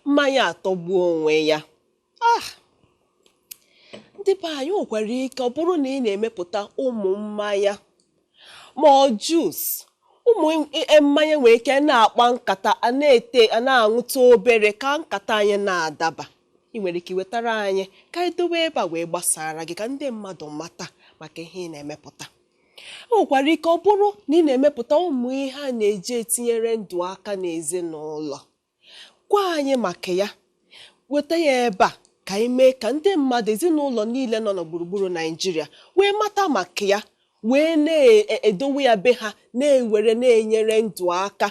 Mmanya atọgbuo onwe ya. Ah, ndị be anyị, o nwekwara ike ọ bụrụ na ị na-emepụta ụmụ mmanya ma ọ juice, ụmụ mmanya nwere ike na-akpa nkata, a na-ete, a na-aṅụtụ obere ka nkata anyị na-adaba. Ị nwere ike iwetara anyị ka anyị dowe ebe a wee gbasara gị ka ndị mmadụ mata maka ihe ị na-emepụta. O nwekwara ike ọ bụrụ na ị na-emepụta ụmụ ihe a na-eji etinyere ndụ aka n'ezinụlọ. Gwa anyị maka ya, weta ya ebe a ka anyị mee ka ndị mmadụ, ezinụlọ niile nọ na gburugburu Naịjirịa wee mata maka ya, wee na-edowe ya be ha, na-ewere na-enyere ndụ aka.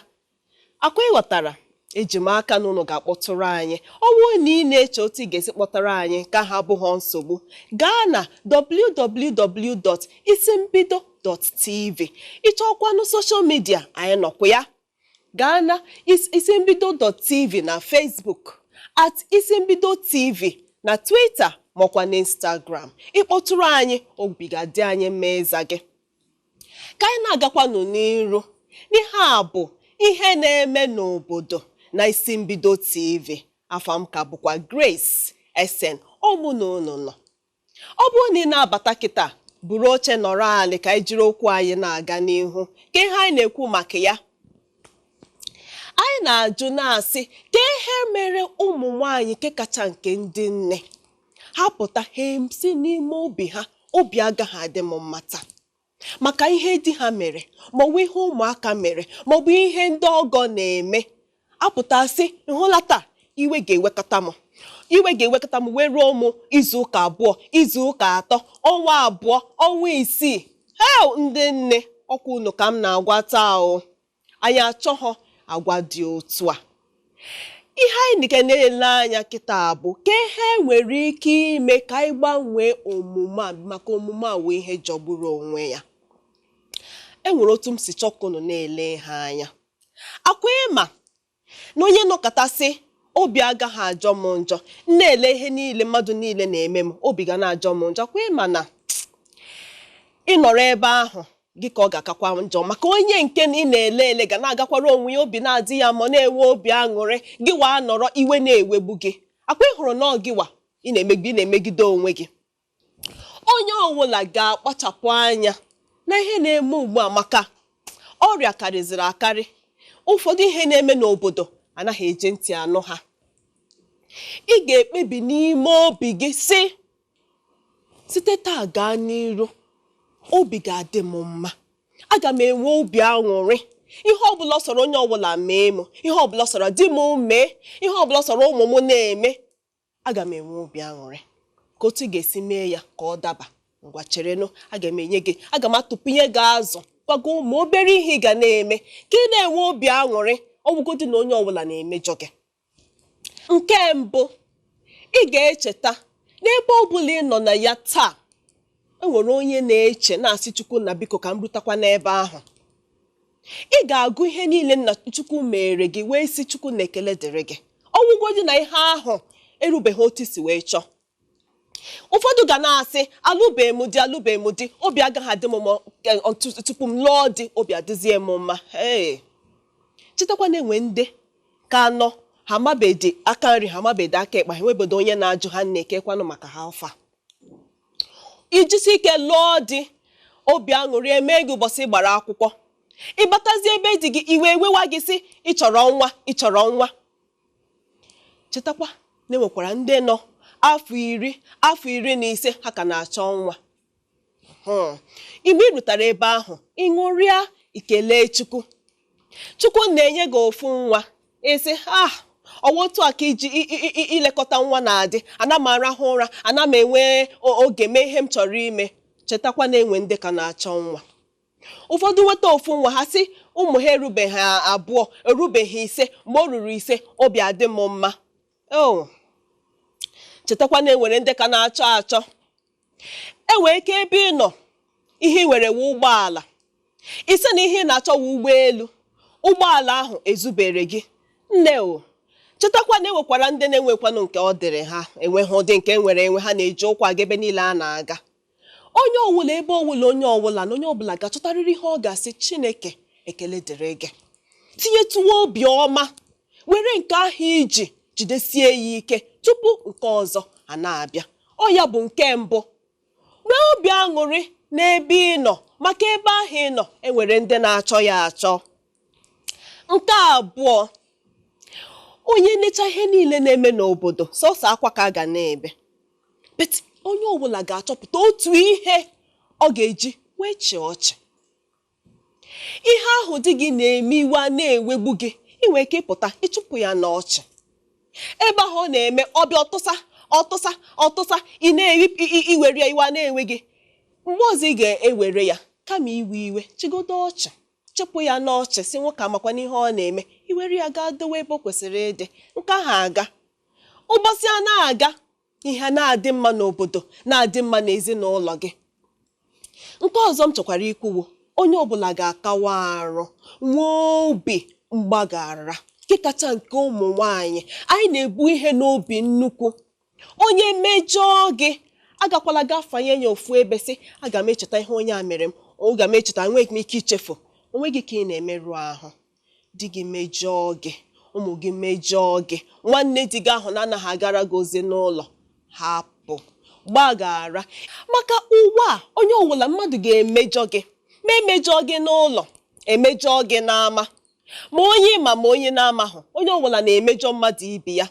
Akwa ịghọtara, eji m aka na unu ga-akpọtụrụ anyị. Ọ bụrụ na ị na-eche otu ị ga-esi kpọtara anyị, ka ha abụghọ nsogbu, gaa na www.isimbido.tv. Ịchọkwanụ social media anyị, nọkwa ya. Gaa na isimbido.tv na Facebook, @isimbidotv na Twitter, makwa na Instagram. Ịkpọtụrụ anyị, obi ga-adị anyị mma ịza gị. Ka anyị na-agakwanụ n'iru n'ihe a bụ ihe na-eme n'obodo na Isi Mbido TV. Afa m ka bụkwa Grace SN ọmụ na unu nọ. Ọ bụrụ na ị na-abata kịta, buru oche nọrọ alị ka anyị jiri okwu anyị na-aga n'ihu. Ka ihe anyị na-ekwu maka ya, anyị na-ajụ na-asị ka ihe mere ụmụ nwanyị, nke kacha nke ndị nne, ha pụta, ha si n'ime obi ha, obi agaghị adị m mma taa maka ihe di ha mere, maọbụ ihe ụmụaka mere, maọbụ ihe ndị ọgọ na-eme. Apụta sị, "Ịhụla taa, iwe ga-ewekọta m, iwe ga-ewekọta m wee ruo m izu ụka 2, izu ụka 3, ọnwa 2, ọnwa 6." Hel, ndị nne, ọkwa unu ka m na-agwa taa o. Anyị achọghọ agwa dị otu a. Ihe anyị ga na-ele anya kịta bụ ka ihe nwere ike ime ka anyị gbanwee omume a, maka omume a wee ihe jọgburu onwe ya. E nwere otu m si chọọ ka unu na-ele ha anya. Akwa ịma na onye nọkọtasị, obi agaghị ajọ m njọ, na-ele ihe niile mmadụ niile na-eme m, obi ga na-ajọ m njọ. Akwa ịma na ị nọrọ ebe ahụ gị ka ọ ga-akakwa njọ, maka onye nke na ị na-ele ele ga na-agakwara onwe ya, obi na-adị ya ma na-enwe obi aṅụrị, gị wa nọrọ iwe na-ewegbu gị. Akwa ị hụrụ na ọ gị wa ị na-emegide, ị na-emegide onwe gị. Onye ọbụla ga-akpachapụ anya na ihe na-eme ugbu a, maka ọrịa karịzịrị akarị. Ụfọdụ ihe na-eme n'obodo anaghị eje ntị anụ ha. Ị ga-ekpebi n'ime obi gị sị, site taa gaa n'iru, obi ga-adị m mma, aga m enwe obi aṅụrị. Ihe ọbụla sọrọ onye ọbụla mee m, ihe ọbụla sọrọ di m mee, ihe ọbụla sọrọ ụmụ m na-eme, aga m enwe obi aṅụrị. Ka otu ị ga-esi mee ya ka ọ daba, ngwa cherenụ, aga m enye gị, aga m atụpụnye gị azụ, gwago ụmụ obere ihe ị ga na-eme ka ị na-enwe obi aṅụrị, ọgwụgodi na onye ọbụla na-emejọ gị. Nke mbụ, ị ga-echeta n'ebe ọbụla ị nọ na ya taa, enwere onye na-eche na-asị, "Chukwu na biko, ka m rutakwa n'ebe ahụ." Ị ga-agụ ihe niile nna Chukwu mere gị wee sị, "Chukwu na ekele dịrị gị," ọgwụgwọ dị na ihe ahụ erubeghị otu isi wee chọọ. Ụfọdụ ga na-asị, "Alụbeghị m di, alụbeghị m di, obi agaghị adị m mma tupu m lụọ di, obi adịzie m mma." Ee, chetakwa na enwe ndị ka nọ, ha amabedi aka nri, ha amabedi aka ekpe, ha enwebedo onye na-ajụ ha na-ekekwanụ maka ha. Ọfa ijisi ike lụọ di, obi aṅụrị eme gị ụbọchị gbara akwụkwọ, ịbatazie ebe di gị, iwe ewewa gị sị ị chọrọ nwa, ị chọrọ nwa. Chetakwa na enwekwara ndị nọ afọ 10, afọ 15, ha ka na-achọ nwa. Mgbe ị rutara ebe ahụ, ị ṅụrịa, ikelee Chukwu. Chukwu na-enye gị ofu nwa, ịsị, "Ah, ọwa otu a ka iji ilekọta nwa na-adị, ana m arahụ ụra, ana m enwe oge mee ihe m chọrọ ime." Chetakwa na enwe ndị ka na-achọ nwa. Ụfọdụ nweta ofu nwa, ha sị ụmụ ha erubeghị 2, erubeghị 5, mgbe o ruru 5, obi adị m mma o. Chetakwa na enwere ndị ka na-achọ achọ. Enwee ike ebe ị nọ, ihe ị nwere wụ ụgbọala, ise na ihe ị na-achọ wụ ụgbọelu, ụgbọala ahụ ezubere gị, nne o. Chetakwa na enwekwara ndị na-enwekwanụ nke ọ dịrị ha, enweghị ụdị nke nwere enwe, ha na-eji ụkwụ aga ebe niile a na-aga. Onye ọwụla, ebe ọwụla, onye ọwụla na onye ọbụla ga-achọtarịrị ihe ọ ga-asị, "Chineke, ekele dịrị gị." Tinyetụwa obi ọma. Were nke ahụ iji jidesie ya ike tupu nke ọzọ a na-abịa. Ọ ya bụ nke mbụ. Nwee obi aṅụrị n'ebe ị nọ, maka ebe ahụ ị nọ, enwere ndị na-achọ ya achọ. Nke abụọ, onye necha ihe niile na-eme n'obodo, sọsọ akwa ka a ga na-ebe, but onye ọbụla ga-achọpụta otu ihe ọ ga-eji wee chịa ọchị. Ihe ahụ di gị na-eme iwe a na-ewegbu gị, ị nwere ike ịpụta ịchụpụ ya n'ọchị. Ebe ahụ ọ na-eme ọbịa, ọtụsa ọtụsa ọtụsa, ị na-eri iwere ya, iwe a na-enwe gị. Mgbe ọzọ ị ga-ewere ya, kama iwe iwe, chigodo ọchị, chụpụ ya n'ọchị, si nwoke amakwa n'ihe ọ na-eme, iwere ya gaa dowe ebe o kwesịrị ịdị. Nke ahụ aga, ụbọchị a na-aga, ihe na-adị mma n'obodo, na-adị mma n'ezinụlọ gị. Nke ọzọ m chọkwara ikwuwo, onye ọbụla ga-akawa arụ nwee obi mgbaghara, nke kacha nke ụmụ nwanyị. Anyị na-ebu ihe n'obi nnukwu. Onye mejọọ gị, agakwala gafanye ya ofu ebe sị, "Aga m echeta ihe onye a mere m, aga m echeta, enweghị m ike ichefu." Onwe gị ka ị na-emerụ ahụ. Di gị mejọọ gị, ụmụ gị mejọọ gị, nwanne di gị ahụ na-anaghị agara gị ozi n'ụlọ, hapụ, gbaghara. Maka ụwa a, onye ọbụla, mmadụ ga-emejọ gị. Ma emejọ gị n'ụlọ, emejọ gị n'ama, ma onye ma ma onye na-amahụ, onye ọbụla na-emejọ mmadụ ibe ya.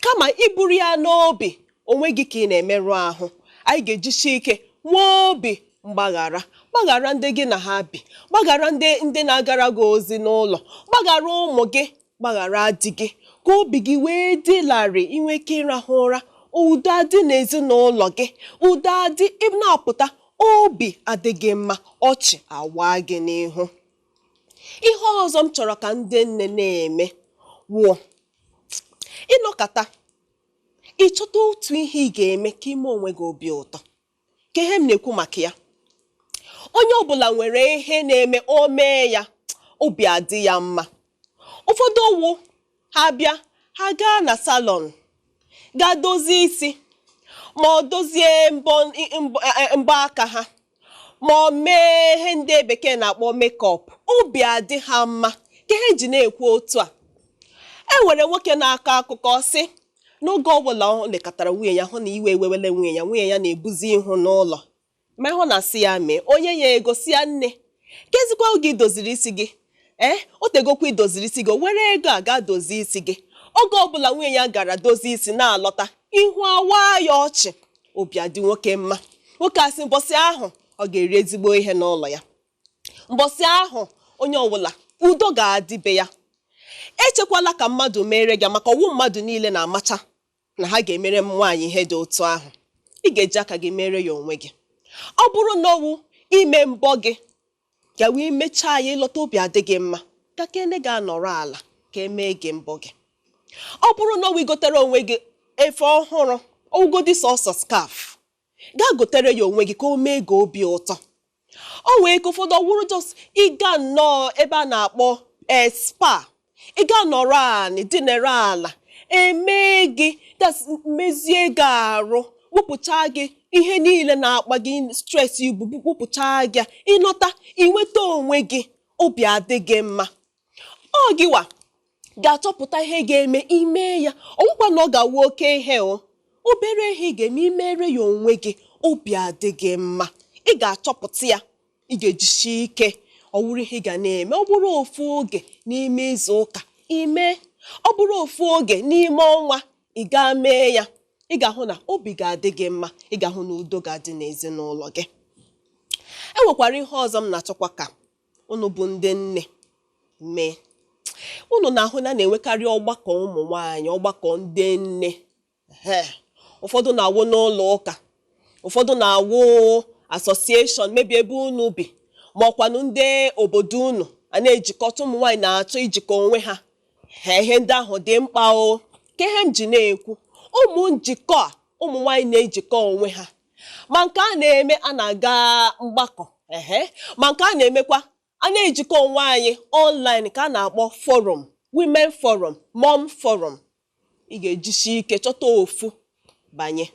Kama iburu ya n'obi, onwe gị ka ị na-emerụ ahụ. Anyị ga-ejisi ike nwee obi mgbaghara. Gbaghara ndị gị na ha bi, gbaghara ndị na-agara gị ozi n'ụlọ, gbaghara ụmụ gị, gbaghara di gị, ka obi gị wee dị larịị, inwe ike ịrahụ ụra, udo adị n'ezinụlọ gị, udo adị. Ị na-apụta, obi adịghị mma, ọchị awa gị n'ihu. Ihe ọzọ m chọrọ ka ndị nne na-eme wụ ịnọkọta, ịchọta otu ihe ị ga-eme ka ime onwe gị obi ụtọ. Ka ihe m na-ekwu maka ya, onye ọbụla nwere ihe na-eme o mee ya, obi adị ya mma. Ụfọdụ owu ha bịa, ha gaa na salon gaa dozie isi, ma ọ dozie mbọ mbọ aka ha, ma ọ mee ihe ndị bekee na-akpọ makeup, obi adị ha mma. Ka ihe ji na-ekwu otu a, e nwere nwoke na-akọ akụkọ sị n'oge ọbụla ọ lekọtara nwunye ya, hụ na iwe ewewele nwunye ya, nwunye ya na-ebuzi ihu n'ụlọ, ma ịhụ na sị ya mee onye ya ego, si ya, "Nne, kezikwa oge idoziri isi gị? Ee, o tegokwa idoziri isi gị." O were ego a gaa dozie isi gị. Oge ọbụla nwunye ya gara dozie isi na-alọta, ihu awa ya ọchị, obi adị nwoke mma. Nwoke asị mbọsị ahụ ọ ga-eri ezigbo ihe n'ụlọ ya. Mbọsị ahụ, onye ọbụla, udo ga-adịbe ya. Echekwala ka mmadụ mere gị, maka ọwụ mmadụ niile na-amacha na ha ga-emere m nwaanyị ihe dị otu ahụ. Ị ga-eji aka gị mere ya onwe gị. Ọ bụrụ na ọwụ ime mbọ gị gawa, imechaa ya, ịlọta, obi adị gị mma, ka kene ga-anọrọ ala ka emee gị mbọ gị. Ọ bụrụ na ọwụ igotere onwe gị efe ọhụrụ, ọwụgodi sọsọ scarf, gaa gotere ya onwe gị ka o mee gị obi ụtọ. O nwee ike ụfọdụ ọwụrụ just ịga nnọọ ebe a na-akpọ spa, ịga nọrọ anị, dinere ala, emee gị, mezie gị arụ, wepụcha gị ihe niile na-akpa gị stress ibu, wepụcha gị, ịnọta, inweta onwe gị, obi adị gị mma. Ọ gịwa ga-achọpụta ihe ga-eme ime ya. Ọnwụkwa na ọ ga-awụ oke ihe o, obere ihe ị ga-eme imere ya onwe gị, obi adị gị mma. Ị ga-achọpụta ya, ị ga-ejisi ike, ọ wụrụ ihe ị ga na-eme. Ọ bụrụ ofu oge n'ime izu ụka ime, ọ bụrụ ofu oge n'ime ọnwa, ị gaa mee ya, ị ga-ahụ na obi ga-adị gị mma, ị ga-ahụ na udo ga-adị n'ezinụlọ gị. E nwekwara ihe ọzọ m na-achọkwa ka unu bụ ndị nne mee. Unu na-ahụ na na-enwekarị ọgbakọ ụmụ nwanyị, ọgbakọ ndị nne. Ụfọdụ na-awụ n'ụlọ ụka, ụfọdụ na-awụ association mebi ebe unu bi, ma ọkwanụ ndị obodo unu a na-ejikọta. Ụmụ nwaanyị na-achọ ijikọ onwe ha. Ha ihe ndị ahụ dị mkpa o. Ka ihe m ji na-ekwu, ụmụ njikọ a ụmụ nwaanyị na-ejikọ onwe ha, ma nke a na-eme a na-aga mgbakọ ehe, ma nke a na-emekwa a na-ejikọ onwe anyị online ka a na-akpọ forum, women forum, mom forum, ị ga-ejisi ike chọta ofu banye.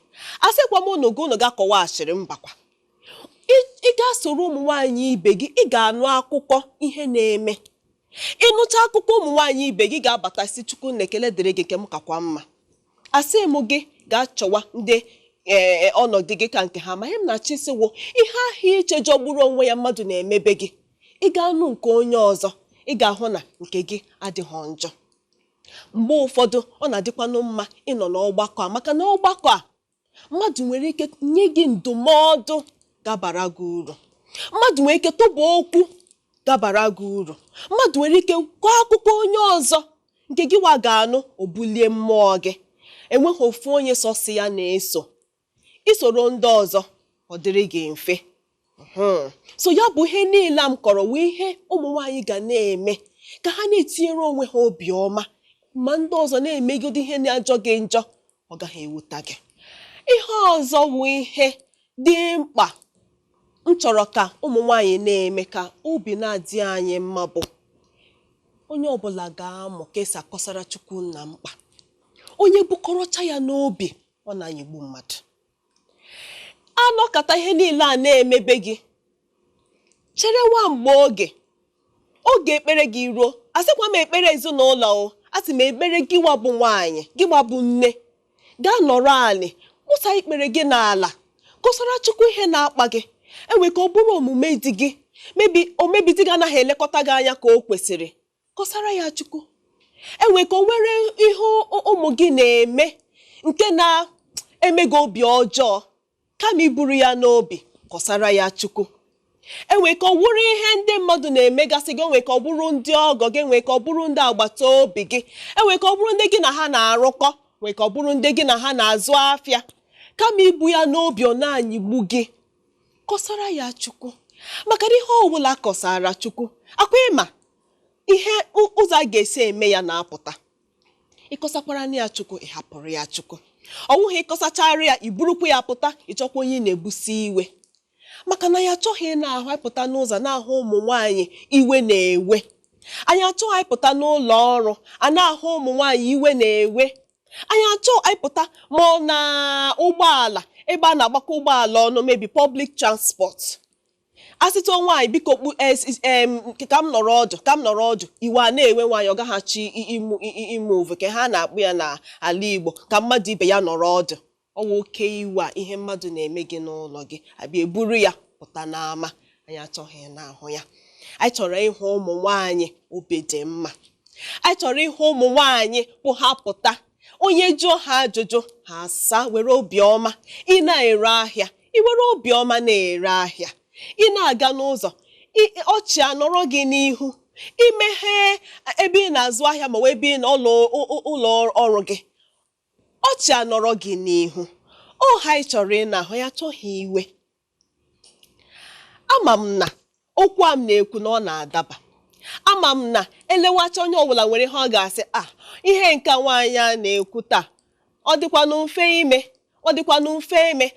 Asịkwa m unu gị unu ga-akọwa ashịrị, mbakwa. Ị ga-asoro ụmụ nwaanyị ibe gị, ị ga-anụ akụkọ ihe na-eme. Ịnụcha akụkọ ụmụ nwaanyị ibe gị ga-abata, si, "Chukwu na ekele dịrị gị, nke m kakwa mma." Asị m gị gaa chọwa ndị ee ọnọdụ gị ka nke ha, ma ihe m na-achọ isi wụ ihe ahụ iche jọgburu onwe ya mmadụ na-emebe gị, ị ga-anụ nke onye ọzọ, ị ga-ahụ na nke gị adịghị njọ. Mgbe ụfọdụ ọ na-adịkwanụ mma ịnọ n'ọgbakọ a, maka na ọgbakọ a, mmadụ nwere ike nye gị ndụmọdụ gabara gị uru, mmadụ nwere ike tụba okwu gabara gị uru, mmadụ nwere ike kọọ akụkọ onye ọzọ nke gị wa ga-anụ, o bulie mmụọ gị. Enweghị ofu onye sọsị ya na-eso, isoro ndị ọzọ, ọ dịrị gị mfe. So ya bụ ihe niile a m kọrọ wụ ihe ụmụ nwaanyị ga na-eme ka ha na-etinyere onwe ha obi ọma, ma ndị ọzọ na-emegide ihe na-ajọ gị njọ, ọ gaghị ewuta gị. Ihe ọzọ wụ ihe dị mkpa m chọrọ ka ụmụ nwaanyị na-eme ka obi na-adị anyị mma bụ onye ọbụla ga-amụ ka esi akọsara Chukwu nna mkpa. Onye bukọrọcha ya n'obi, ọ na-anyịgbu mmadụ. Anọkata ihe niile a na-emebe gị, chere nwa mgbe oge ekpere gị ruo. Asịkwa m ekpere ezinụlọ o, asị m ekpere gị nwa bụ nwaanyị, gị nwa bụ nne. Gaa nọrọ anị, kpụsa ikpere gị n'ala, kọsara Chukwu ihe na-akpa gị. Enwe ka ọ bụrụ omume di gị mebi, omebi di gị anaghị elekọta gị anya ka o kwesịrị, kọsara ya Chukwu. Enwe ka o nwere ihe ụmụ gị na-eme nke na-eme gị obi ọjọọ, kama iburu ya n'obi, kọsara ya Chukwu. Enwe ka ọ bụrụ ihe ndị mmadụ na-emegasị gị, enwe ka ọ bụrụ ndị ọgọ gị, enwe ka ọ bụrụ ndị agbata obi gị, enwe ka ọ bụrụ ndị gị na ha na-arụkọ, nwee ka ọ bụrụ ndị gị na ha na-azụ afịa, kama ibu ya n'obi ọ na-anyịgbu gị, kọsara ya Chukwu. Maka na ihe ọbụla kọsara Chukwu, akwa ịma ihe ụzọ a ga-esi eme ya na-apụta. Ịkọsakwara ya Chukwu, ị hapụrụ ya Chukwu. Ọ wụghị ịkọsachara ya, iburukwa ya pụta, ịchọkwa onye ị na-ebusi iwe. Maka na ya achọghị ị na-ahụ ịpụta n'ụzọ na-ahụ ụmụ nwaanyị iwe na-ewe. Anyị achọghị ịpụta n'ụlọ ọrụ a na-ahụ ụmụ nwaanyị iwe na-ewe. Anyị achọghị ịpụta ma ọ na ụgbọala, ebe a na-agbakọ ụgbọala ọnụ, maybe public transport, asịtụ nwaanyị, "Biko kpu ka m nọrọ ọdụ, ka m nọrọ ọdụ," iwe a na-ewe nwaanyị, ọ gaghachi imove ka ha na-akpụ ya n'ala Igbo, ka mmadụ ibe ya nọrọ ọdụ. Ọwa oke iwe a, ihe mmadụ na-eme gị n'ụlọ gị, abịa eburu ya pụta n'ama. Anyị achọghị na-ahụ ya. Anyị chọrọ ịhụ ụmụ nwaanyị obi dị mma. Anyị chọrọ ịhụ ụmụ nwaanyị bụ ha pụta, onye jụọ ha ajụjụ, ha asa were obiọma. Ị na-ere ahịa, ị were obiọma na-ere ahịa. Ị na-aga n'ụzọ, ọchị anọrọ gị n'ihu. Imeghe ebe ị na-azụ ahịa ma ọ ebe ị na ụlọ ọrụ gị, ọchị anọrọ gị n'ihu. Ọ ha ị chọrọ ị na-ahụ ya, achọghị iwe. Ama m na okwu a m na-ekwu na ọ na-adaba. Ama m na elewacha, onye ọbụla nwere ihe ọ ga-asị, "A ihe nke nwaanyị a na-ekwu taa, ọ dịkwanụ mfe ime, ọ dịkwanụ mfe ime."